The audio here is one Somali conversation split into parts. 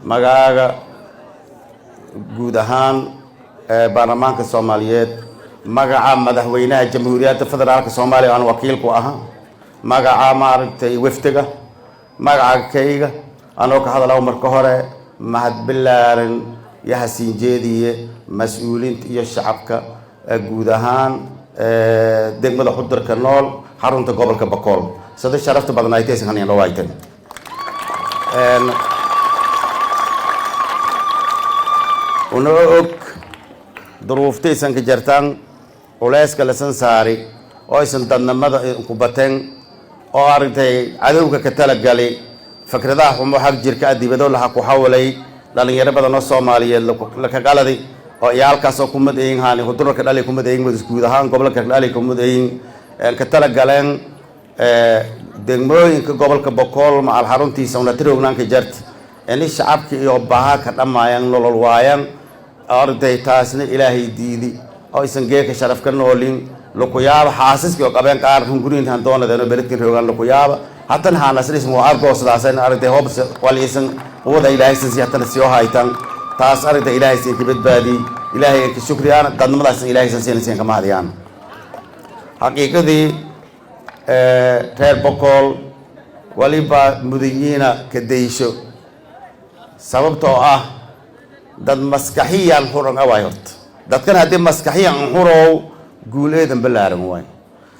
Magaaga guud ahaan baarlamaanka Soomaaliyeed, magaca madaxweynaha Jamhuuriyadda Federaalka Soomaaliya aan wakiilku ahaa, magaca maaragtay weftiga, magaca kayga anoo ka hadala, marka hore mahad bilaaran iyo hasiin jeediye mas-uuliinta iyo shacabka guud ahaan degmada Xudurka nool, xarunta gobolka Bakool, sida sharafta badan ay taysan hanin dhawaaytan. Una og duruuftaysan ka jartaan, culeyska lasan saari oo aysan dadnimada ku bateen oo aragtay cadowga ka talagalay fikradaha xumo xag jirka adibado laha ku xawalay dhalinyaro badan oo Soomaaliyeed laka qaladay oo iyaalkaasoo kumad eyin haani Hudurarka dhali kumad eyin, guud ahaan gobolka dhali kumad eyin, ka talagaleen degmooyinka gobolka Bokool macal xaruntiisa una tirognaanka jarta ini shacabka iyo baha ka dhammaayaan, nolol waayaan arday. Taasna Ilaahay diidi oo aysan geeka sharaf ka noolin. Lakuyaaba xaasiskii oo qabeen qaar hunguriintan doonadeen oo beledkin roogaan, lakuyaaba hatan haanasrism waa argoosadaasan aragtay hoob waliisan quwada Ilaahay san si hatana soo haytan. Taas aragtay Ilaahay sin ka badbaadiyey, Ilaahay ka shukriyaan, dadnimadaas Ilaahay san siin siin kama hadiyaan. Xaqiiqadii reer Bokool waliba mudanyiina ka daysho, sababtoo ah dad maskaxiyan xuran awaay. Horta dadkan haddii maskaxiyan xurow guul eedan balaaran waay,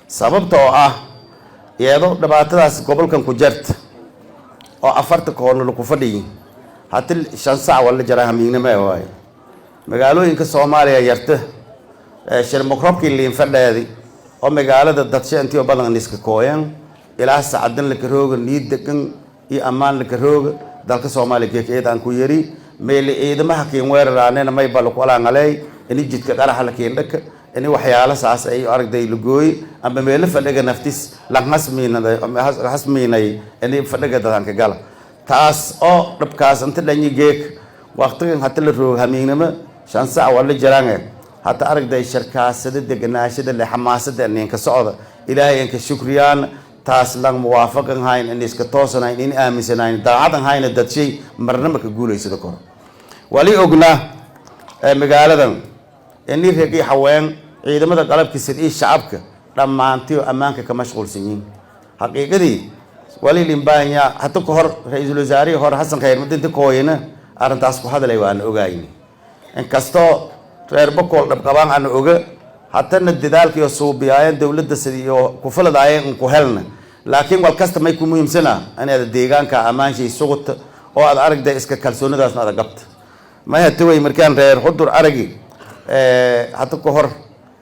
sababtoo ah iyadoo dhibaatadaas gobolkan ku jarta oo afarta koorna laku fadhiyi hati 5 sac wala jaraa hamiignimo waay. Magaalooyinka Soomaaliya yarta shirmakrobkii liinfadheedi oo magaalada dadshe intii oo badan iska kooyan ilaa sacadan laka rooga, niid degan iyo ammaan laka rooga. Dalka Soomaaliya geek eed aan ku yari meeli ciidamaha kiin weeraraanena mayba laku alaangaley ini jidka qaraxa la kiin dhaka, ini waxyaalo saas ay aragtay lagooy amba meelo fadhiga naftis lanhasmiinay ini fadhiga dadanka gala. Taas oo dhabkaas inta dhanyi geek waqtigan hata la roog hamiignimo 5 sac waa la jaraange hata aragday sharkaasada deganaashada le xamaasada ninka socda, Ilaahay inka shukriyaan. Taas lang muwaafaqan hayn in iska toosanayn in aaminsanayn daacadan hayna dadshay marnaba ka guulaysada koro. Wali ognaa magaaladan ini regi haween, ciidamada qalabkiisa iyo shacabka dhammaantiyo ammaanka ka mashquulsan yihiin. Xaqiiqadii wali limbaanya hata ka hor ra-iisul wasaarihii hore Xasan Khayr madinta kooyana arrintaas ku hadalay waana ogaayni. Inkastoo reer Bakool dhabqabaan ana oga, hatana dadaalka iyo suubiyaayeen dowladda sidii iyo kufaladaayeen unku helna, laakiin wal kasta may ku muhiimsana inaad deegaanka ammaanshay sugta oo aad aragday iska kalsoonidaasna aad qabta. May hatawey markaan reer Xudur aragi hata ka hor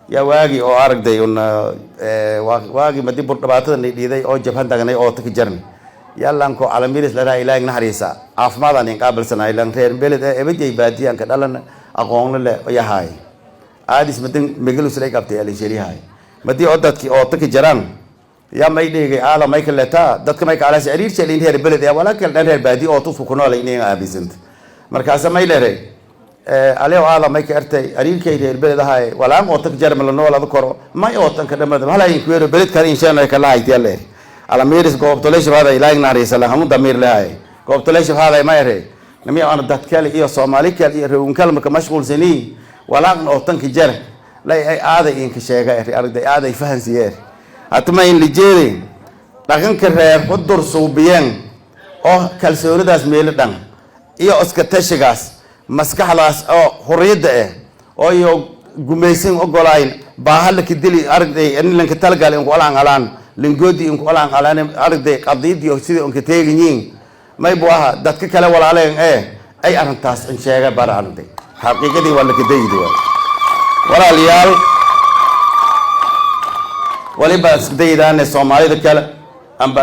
yaa waagi oo aragday un waagi madi bur dhibaatada nay dhiiday oo jabhan tagnay oo taka jarni yaalanko calamiris la Ilaahay naxariisa caafimaad aan qaabilsanay lan reer beled ee ebadiyay baadiyan ka dhalan aqoon leh yahay aadis madin megalus lay qabtay alisheriyahay madi oo dadki oo taka jaraan yaa may dhigay aala may kaleeta dadka may kala xiriir jeelin reer beled ee walaa kale dhan reer baadi oo tusku ku nool inay aabisant. Markaas may leeray aleo aala may ka ertay ariirkay reer beled ahay walaan oo tak jarma la nool ad koro may oo tan ka dhamada hala in kuweero beled kan inshaan ay kala haytiya leer alamiris goobtoleesha hada Ilaahay naxariisa la hamu damiir lehay goobtoleesha hada may ere nami aan dad kale iyo Soomaali kale iyo reer kale ka mashquulsani walaan oo tan ka jar lay ay aaday in ka sheegay arday aaday fahansiyeer. Hatuma in lijeeday dhaqanka reer Xudur suubiyeen oo kalsoonidaas meelo dhan iyo iska tashigaas maskaxdaas oo xuriyadda ah oo iyo gumaysan ogolayn baaha laka dili aragday in lanka talagal in ku alaan alaan lingoodi in ku alaan alaan aragday qadiyadii sidii unka teeganyiin may buu aha dadka kale walaaleen ee ay arrintaas in sheega bara aragday. Xaqiiqadii waa laka daydi waay. Walaalayaal, waliba iska daydaane Soomaalida kale amba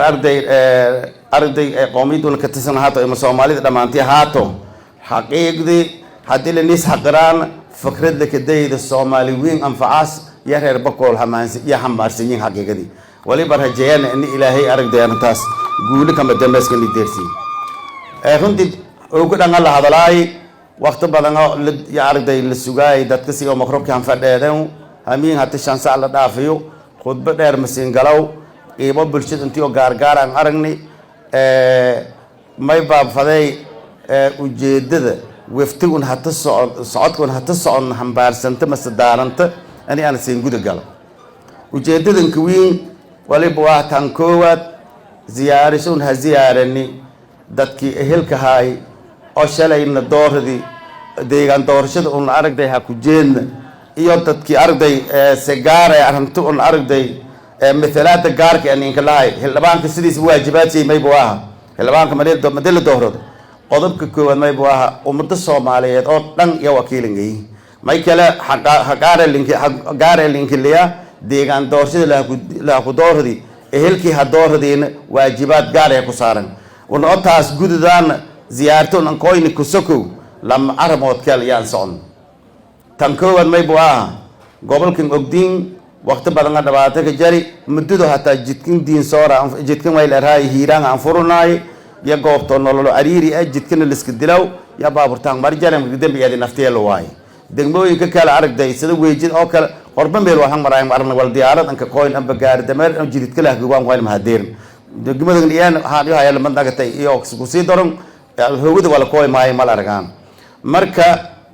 arday qowmiyaduna ka tirsan haato ama Soomaalida dhammaantii haato, xaqiiqdii haddii lanis xaqiraan fikrad laka dayda Soomaali weyn anfacaas iyo reer Bakool iyo xambaarsan yihiin. Xaqiiqadii waliba rajeeyana in Ilaahay aragday arrintaas guuli kama dambayska ni deersiin. Runtii ugu dhan la hadalaay waqti badan oo ya aragday la sugaay dadka si oo makrobka han fadheedeen hamiin hata 5 sac la dhaafiyo khudbo dheer masiin galow qiimo bulshada intii oo gaargaar aan aragnay may baabfaday Ujeedada waftigun hata socon, socodkun hata socon hambaarsanta mase daaranta ani aan siin guda galo. Ujeedadanka weyn waliba waa tan koowaad: ziyaarashun ha ziyaarani dadkii ehelka haay oo shalayna dooradii deegaan doorashada un aragday ha ku jeedna, iyo dadkii aragday segaar ee arrinta un aragday mathalaada gaarka aan inka lahay. Xildhibaanka sidiisa waajibaadsiy maybu aha. Xildhibaanka madii la doorado, qodobka koowaad maybu aha ummada Soomaaliyeed oo dhan iyo wakiilingay. May kale hagaare linkiliya deegaan doorashada lahaku dooradi, ehelkii ha dooradiina waajibaad gaar ee ku saaran. Una oo taas gududaana ziyaarto unan koyni kusokow lama aramood kale yaan socon. Tan koowaad maybu aha gobolkan Ogdiin waqti badan a dhibaato ka jari muddadu, hataa jidkan Diinsoora, jidkan wayl erhaay Hiiraan aan furunaay iyo goobtoo nololo cariiri ah, jidkana liska dilaw ya baaburtaan marjaran dembigeedi nafteela waaye. Degmooyinka kale aragday sida Weejid oo kale horba meel waxaan maraay aragna wal diyaarad anka koyn amba gaari dameer jididka lah gubaan wayl mahadeerin degmadan iyaan waxaan iyo hayal madnagatay iyo kusii daran hogada wala kooy maayo mal argaan. Marka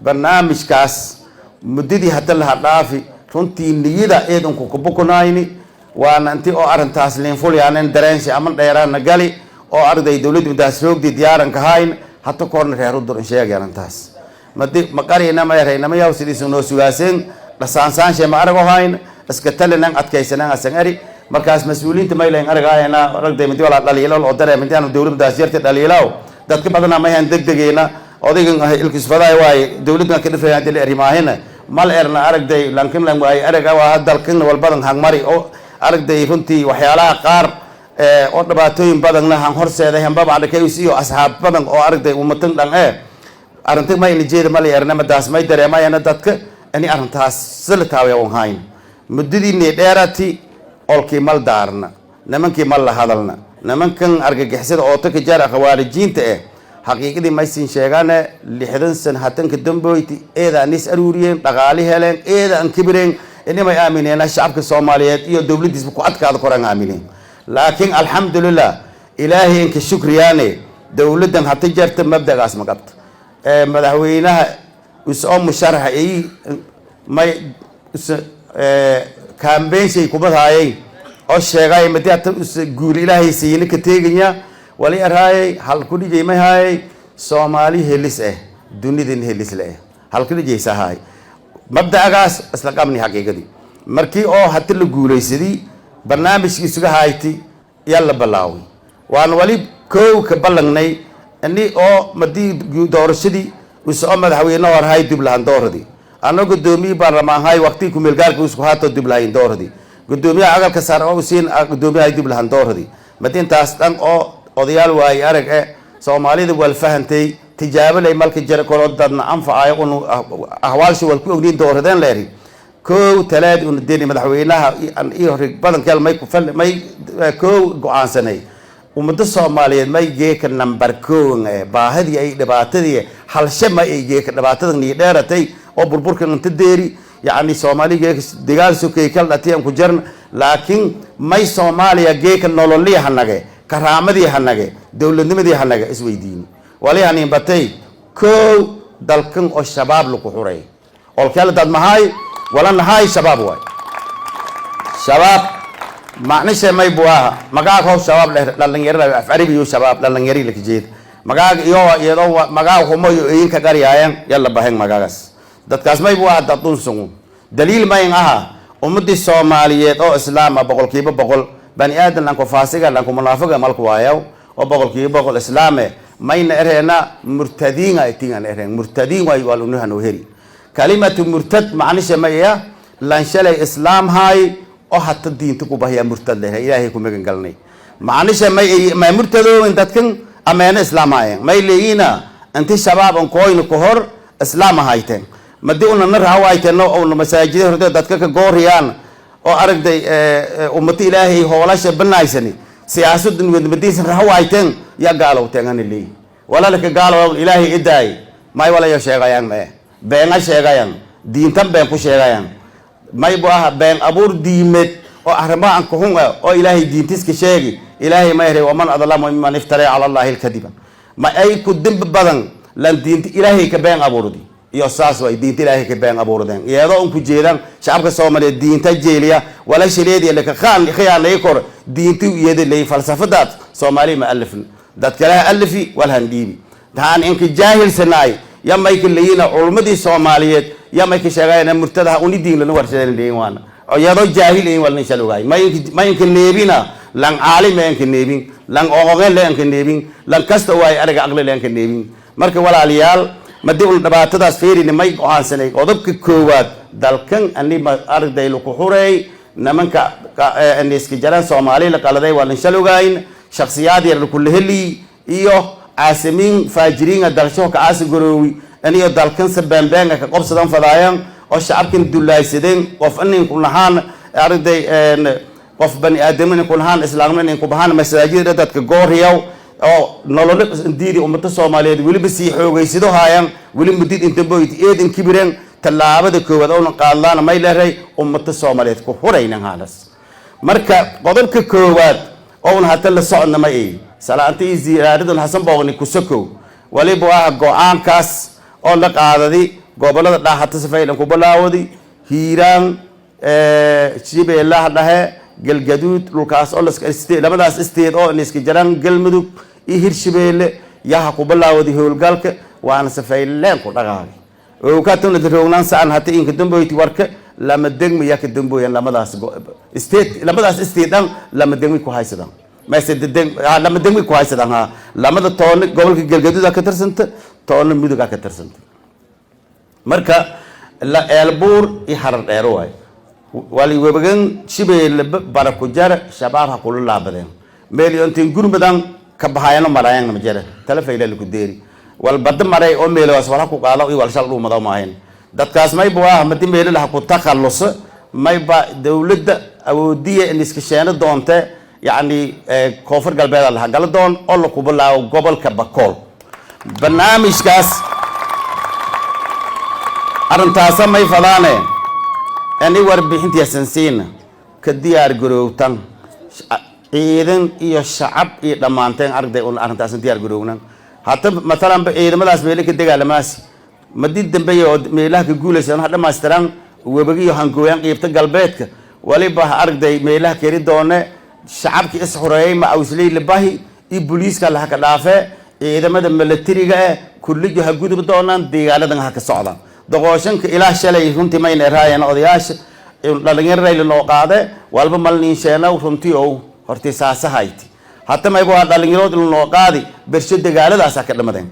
barnaamijkaas muddadii hadda laha dhaafi, runtii niyada eedanku kubukunayni waana inti oo arrintaas liinfulyaanen dareensi ama dheeraana gali oo arday dowladda intaas roogdi diyaaranka hayn. Hata koorna reer Udur in sheegay arrintaas madi maqarina ma eraynama yaw sidiisu noo sugaaseen dhasaansaanshe ma arago hayn iska talinan adkaysanan asan eri. Markaas mas-uuliyiinta maylayn aragaayana aragday midi walaa dhaliilo oo daree midi aanu dowladdaas yarta dhaliilaw dadka badanaa mayhan degdegeena odaygan ilkisfadaay waaye dowladdan ka dhifaya hadii la erimaahina mal erna aragday lankin lan waaye araga waa dalkan walbadan hangmari oo aragday runtii waxyaalaha qaar oo dhibaatooyin badanna han horseeday hambaba adhakays iyo asxaab badan oo aragday ummatan dhan ee arrinta mayna jeeda mala erna madaas may dareemayana dadka ani arrintaas sila taawaya un hayn. Muddadiinay dheerati olkii mal daarna, nimankii mal la hadalna, nimankan argagixisada oo taka jara khawaarijiinta eh. Xaqiiqadii maysin sheegaane 60 san hatanka damboyti eeda anis aruuriyeen, dhaqaali heleen, eeda aan kibireen, inimay aamineen shacabka Soomaaliyeed iyo dowladdiisba ku adkaada koraan aamineen. Laakiin alxamdulilah, Ilaahay inka shukriyaane, dowladdan hata jarta mabdagaas ma qabta. Madaxweynaha isoo musharaxa ay may kaambeenshay kubadaayay oo sheegay madi hata guul Ilaahay siiyina ka teeganya wali araayay hal ku dhijay may haayay Soomaali helis eh dunidan helis leh hal ku dhijaysa haay mabda'agaas isla qabni. Xaqiiqadii markii oo hata la guulaysadii barnaamijkii isuga hayti yaa la bilaaway, waan wali koow ka ballangnay ini oo madii doorashadii isoo madaxweyne hor hay dublahan dooradii anoo guddoomiye baarlamaan hay waqtigii kumeelgaarka isku haato dublahayn dooradii guddoomiyaha aqalka sare oo usiin guddoomiyaha dublahan dooradii. Madintaas dhan oo odayaal waaye arag e Soomaalida wal fahantay tijaabo lay malka jara koloo dadna anfacayo un ahwaalsha wal ku ogniin dooradeen leeri kow talaad una deni madaxweynaha iyo badankeel may may kow go-aansanay ummada Soomaaliyeed may geeka number kow baahidii ay dhibaatadii halshe ma ay geeka dhibaatadan nii dheeratay oo burburkan inta deeri, yacni Soomaali geeka dagaal sokay kal dhatiyan ku jarn. Laakiin may Soomaaliya geeka nololii hanage, karaamadii hanage, dowladnimadii hanage isweydiini wali hanin batay kow dalkan oo Shabaab lagu xuray olkeel dad mahay wala nahay Shabaab waay. Shabaab macnishe may buu aha magaaga how Shabaab dheh dhalinyarada af Carabiyo Shabaab dhalinyari laka jeeda magaaga iyo iyadoo magaaga humo iyo idinka qariyaayan yalla bahen magaagaas dadkaas may buu aha dad dhunsungu daliil mayn aha. Ummadii Soomaaliyeed oo islaam ah 100% bani aadan lanku faasiga lanku munaafiga malku waayaw oo 100% islaame mayna ereena murtadiin ay tingan ereen murtadiin way walunuhan heri kalimatu murtad macnisha maya lan shalay islaam hay oo hata diinta ku bahaya murtad leh. Ilaahay ku magan galnay. Macnisha may may murtadoowin dadkan ameena islaam haayeen may leeyiina inti Shabaab an kooyna ku hor islaam hayteen madi una na raawayteen oo masaajida horte dadka ka gooriyaan oo aragday ummada Ilaahay hoolasha banaysani siyaasadun wadmadiisa raawayteen ya gaalowteen ani leeyi walaalka gaalow Ilaahay idaay may walayo sheegayaan mae beenga sheegayaan diintan been ku sheegayaan may bu aha been abuur diimeed oo arrimaha an kuxun ah oo Ilaahay diintiska sheegi. Ilaahay ma yahay waman adlamu mimman iftara cala Allahi alkadiba. Ma ay ku dembi badan lan diinta Ilaahay ka been abuurdi iyo saas way diinta Ilaahay ka been abuurdeen, iyadoo un ku jeedaan shacabka Soomaaliyeed diinta jeeliya wala shileediya laka khaan khiyaanay kor diintu iyada lay falsafadaad Soomaali ma alifin, dad kale alifi walhan dhiibi taan inka jaahilsanaay ya mayka leeyina culmadii Soomaaliyeed ya mayka sheegayna murtadaha uni diin lana warshadeen leeyin waana iyadoo jaahil in walna shalugay may inka neebina lan caalim inka neebin, lan oqoqe le inka neebin, lan kasta waay araga aqli le inka neebin. Marka walaalayaal, madii un dhibaatadaas fiirini, may go'aansanay qodobka koowaad dalkan ani ma aragday laku xureey nimanka iska jaraan Soomaali la qaladay waa lan shalugayn shakhsiyaad yar kula heli iyo caasimiin faajiriinga dalsho ka caasi garoowi aniyo dalkan sabaanbaanga ka qobsadan fadaayaan oo shacabkan dullaaysadeen, qof inin ku lahaan aragday, qof bani aadamina ku lahaan, islaamnina in ku bahaan, masaajida dadka gooriyaw oo nololo diidi ummada Soomaaliyeed weliba sii xoogeysado haayaan, weli mudid inta boyt eedan kibireen. Tallaabada koowaad oona qaadlaana may leeray ummada Soomaaliyeed ku xuraynan haalas. Marka qodobka koowaad oon hata la socodna ma ay salaanta iyo ziyaaradan Xasan Booqni kusakow waliba ah go-aankaas oo la qaadadi gobolada dhaaxata sifaylan ku bilaawadi Hiiraan, Shibeellaha Dhahe, Galgaduud, dhulkaas oo lamadaas state oo iska jaraan Galmudug iyo Hirshabeelle yaha ku bilaawadi howlgalka, waana safayleen ku dhaqaagay ogaatuna rognaan saan hata inka damboyti warka lama degmi ya ka damboyan lamadaas state, lamadaas state dhan lama degmi ku haysadaan mase deg lama degmi ku haysadaan. Ha lamada toona gobolka Galgaduud ka tirsanta, toona Mudug ka tirsanta. Marka la Eelbuur iyo Harar Dheero waay wali webagan Shibeelle bara ku jara Shabaab ha kula laabadeen meel iyo intiin gurmadan ka bahayano marayan ma jara tala fayla ku deeri wal bada maray oo meelahaas wala ku qaado iyo wal shal dhuumada maahayn. Dadkaas mayba waa madi meelaha ku takhalus mayba dawladda awoodiya in iska sheeno doonte, yacni Koonfur Galbeed la gala doon oo la ku bilaabo gobolka Bakool barnaamijkaas. Arrintaasa may fadaane ani warbixintiisan siina ka diyaar garowtan ciidan iyo shacab iyo dhammaanteen aragday un arrintaasan diyaar garownan. Hata matalan ba ciidamadaas meelo ka dagaalamaasi madi dambeeya oo meelaha ka guulaysan ha dhammaystiran webagiyo hangooyaan qiibta galbeedka waliba ha aragday meelaha keri doone shacabkii is xoreeyay ma awsley labahi iyo booliiska laha ka dhaafee ciidamada milatariga eh kullijo ha gudub doonaan deegaanadan ha ka socdaan doqooshanka ilaa shalay. Runtii mayna raayeen odayaasha dhalinyarayla noo qaade walba malniinsheena runtii oo hortii saasahayti hata mayba waa dhalinyarood noo qaadi bersho dagaaladaas ka dhamadeen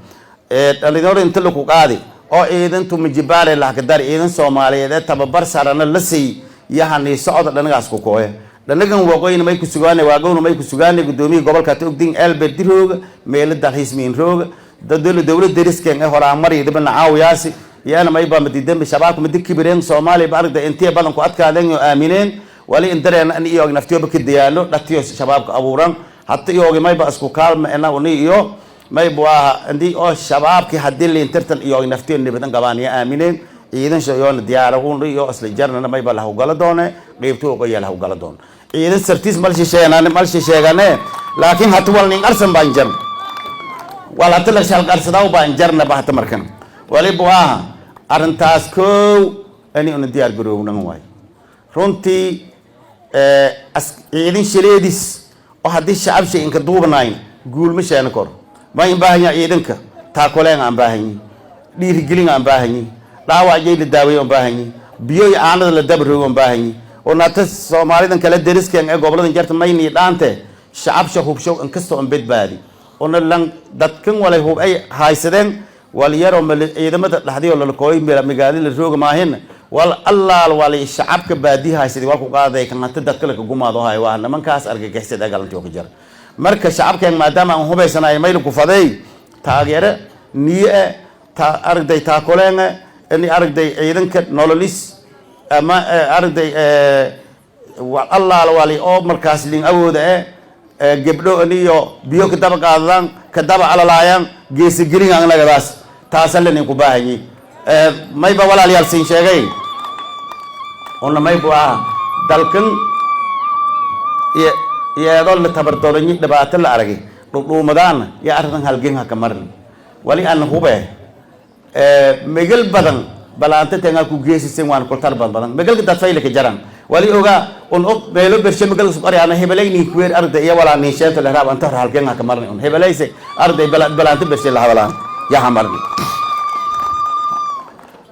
dhalinyaro inta laku qaadi oo ciidan tumajibaare lahkadar ciidan Soomaaliyeed ee tababar sarana la siiy yahani socda dhanagaas ku kooye dhanagan waqooyina may ku sugaane waagowna may ku sugaane guddoomiye gobolka ta ogdin Elbert Dirooga meelo dalxiismiin rooga dowlad derisken ee horaamari dibna caawiyaasi iyana mayba madidambi shabaabka madi kibireen Soomaaliya ba aragda intee badan ku adkaadeen oo aamineen wali in dareena in iyo naftiyoba ka dayaalo dhatiyo shabaabka abuuran hata iyoogi mayba isku kaalma ena uni iyo mayba waa indii oo shabaabkii haddii liintirtan iyo naftiyo nibadan qabaan iyo aamineen ciidan shayoona diyaaragun iyo isla jarnana mayba la hawgala doone qeybta oqoya la hawgala doon ciidan sartiis malshi sheegane malshi sheegane, laakiin hata wal nin qarsan baan jar wal hata la shalqarsadaa baan jarna ba hata. Markan waliba waa arrintaas kow ani una diyaar garoownan waay. Runtii ciidan shileedis oo haddii shacab shay inka duubanayn guulma sheena kor ma in baahanya ciidanka taakuleen aan baahanyi, dhiirigelin aan baahanyi, dhaawacjay la daaweey aan baahanyi, biyo iyo caanada la dabaroogo aan baahanyi oo naata Soomaalidan kale derisken ee goboladan jarta maynii dhaante shacabsha hubshow inkastoo an badbaadi ona lan dadkan walay hub ay haysadeen wal yaroo ciidamada dhaxdiyo lalakooy magaalada la rooga maahin wal allaal walay shacabka baadiya haysaday wal ku qaaday kan hanta dadka la gumaado hay waa nimankaas argagixisada galantii oo ka jira. Marka shacabkeen maadaama aan hubaysanahay mayl ku faday taageero niye ta aragday taakuleen in aragday ciidanka nololis ama aragday allaal wali oo markaas lin awooda eh gabdho iyo biyo ka daba qaadadaan ka daba alalaayaan geesigelin anagadaas taasa lenin ku baahanyi. Mayba walaalayaal siin sheegay una mayba ah dalkan iyadoo la tabardoranyi dhibaato la aragay Dhudhuumadaana yaa arrintan halgen ha ka marni. Wali an hube megal badan balaanta tenga ku geesisen, waan kultar badan badan megalka dadfayle ka jaran. Wali ogaa un og meelo bershe megalka suqariana hebelay nin kuweer arday iyo walaa nin sheento lehraab anta hor halgen ha ka marni. Un hebelayse arday balaanta bershe la hadalaan yaa ha marni.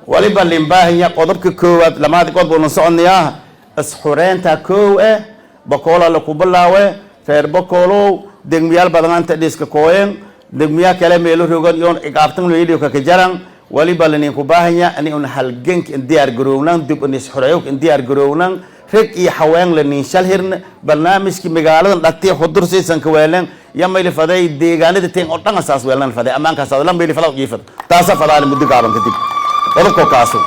Waliba limbaahinya qodobka koowaad, lamaad qodob una soconayaa, isxureynta koow eh Bakoola laku bilaawe. Reer Bakoolow, degmiyaal badan anta dhiska kooyen, degmiyaa kale meelo rogan iyoon ciqaabtan loyiliyo kaka jaran. Waliba laninku baahanya ani un halgank in diyaar garownan, dib un isxureeyo in diyaar garownan, rag iyo haween la nin shal hirna. Barnaamijkii magaaladan dhatiya Xudur siisan ka weeleen ya mayli faday, deegaanada teen oo dhan asaas weelan faday, ammaankaas la mayli fadaa jiifad taasa fadaana muddo gaaban kadib. Qodobka kaasu.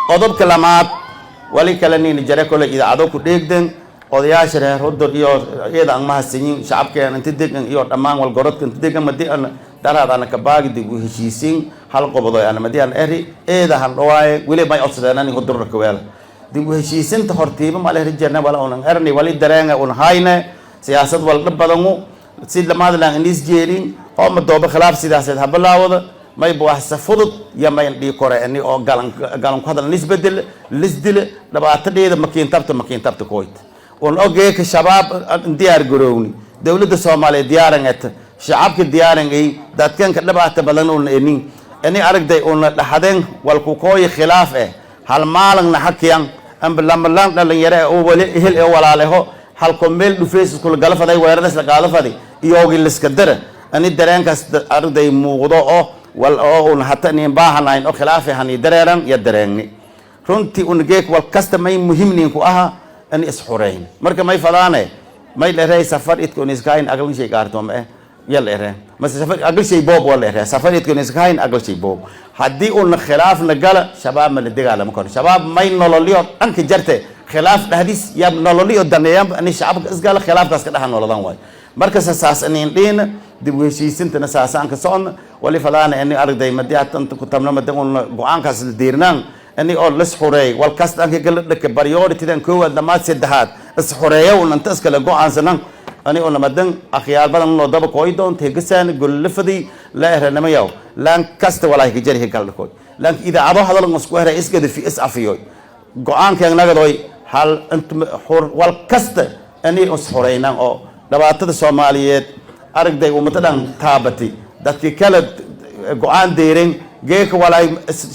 Qodobka lamaad, wali kale nin jare kole idaacado ku dheegdan odayaasha reer Hudur iyo iyada aan mahadsanyin, shacabkeena inta degan iyo dhammaan walgorodka inta degan. Madi an daraad ana kabaagi dib u heshiisiin hal qobodo ana madi an eri eeda han dhawaaye, weli may codsadeen ani Hudurna kaweela dib u heshiisinta hortiiba ma leh rijarna wala unan erni. Wali dareenga un hayne siyaasad wal dhib badanu si lamaad laan inis jeelin oo ma dooba khilaaf sidaaseed ha bilaawada may wax fudud ya may dhii kore ani oo galan galan ku hadal nisbedel lisdile dhibaatadeeda makiintabta makiintabta koyt un ogeeka shabaab diyaar garowni, dowladda Soomaaliya diyaaran et, shacabka diyaaran ay, dadkanka dhibaata badan un enin ani aragday una dhaxadeen walku kooyi khilaaf eh hal maalin hakiyan amba lamalaan dhalinyaro oo wali ehel ee walaaleho halko meel dhufeys iskula gala faday, weerardas la qaado faday iyoogi liska dara. Ani dareenkaas aragday muuqdo oo wal oo un hata nin baahanayn oo khilaaf hani dareeran ya dareengni. Runtii un geek wal kasta may muhiim ku aha ani isxureyn. Marka may fadaane may dheerey safar idko niskayn agal shay gaarto ma eh yal dheere mase safar agal shay boob wal dheere safar idko niskayn agal shay boob. Haddii un khilaafna gala, shabaab ma la dagaalamo karo. Shabaab may nololiyo dhanka jarte khilaaf dhahdis ya nololiyo daneeyaan ani shacabka isgala khilaafkaas ka dhaxa nolodan waay. Marka saas inin dhiina dib u heshiisintana saasaan ka soconna. Wali fadaana ani aragday madii hatan ku tabna madi un go-aankaas la diirnaan ani oo las xureey wal kasta anka gala dhaka priority-dan koowaad, lamaad, saddexaad is xureeyo un inta iskale go-aansanan ani oo namadan akhyaar badan loo daba kooy doonta higasaan gollafadii la ehranamayaw laan kasta walaahi ka jari higal dhakoy laan idaacado hadal isku ehray isgadafi is afiyoy go-aankeen nagadoy hal int xur wal kasta ani is xureynaan oo dhibaatada Soomaaliyeed aragday ummado dhan taabatay dadkii kale go-aan deeren geeka walaay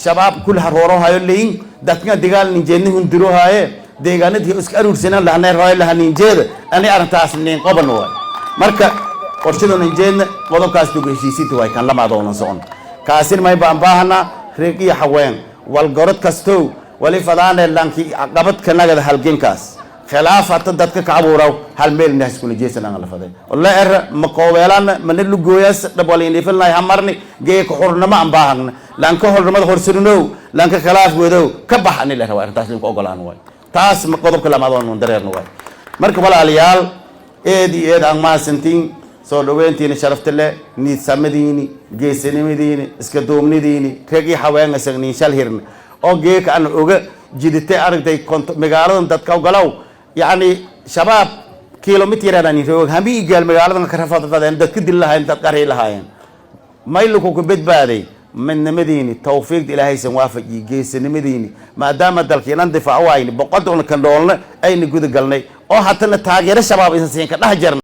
shabaab kul harooro hayo leyin dadka digaal ninjeedni hundiro haye deegaanadii iska aruursanan lahanay rooy laha ninjeeda ani arrintaas nin qoban waay. Marka qorshada ninjeedna qodobkaas dib heshiisiinta waay kan lamaad oonan socon kaasin may baan baahana reeg iyo haween walgorod kastow wali fadaane lanki caqabad ka nagada halgenkaas khilaaf hata dadka ka abuuraw hal meel nah iskula jeesan aan la faday walla er ma koobeelana mana lugooyas dhab wala inifilnay hamarni geeka xurnimo aan baahagna lanka xurnimada horsurinow lanka khilaaf wadow ka bax ani la rabaa arrintaas linku ogolaan waay. Taas ma qodobka lamaad oon dareerno waay. Marka walaalayaal, eed iyo eed aan mahadsantiin soo dhaweyntiina sharafta leh, niidsamadiini, geesinimadiini, iska duubnidiini, rag iyo haween isagniin shal hirna oo geeka aan oga jiditay aragtay magaaladan dadka ogolow yacni shabaab kilomitir aan roog hami igaal magaaladan ka rafadfadeen dadka dil lahaayeen, dad qari lahaayeen mayluku ku badbaaday midnimadiini, tawfiiqda ilaahaysan waafajiye, geesinimadiini, maadaama dalkiinan difaaco ayni boqodda una kandhoolna ayna guda galnay oo hatana taageero shabaab aysan siin ka dhex jarna.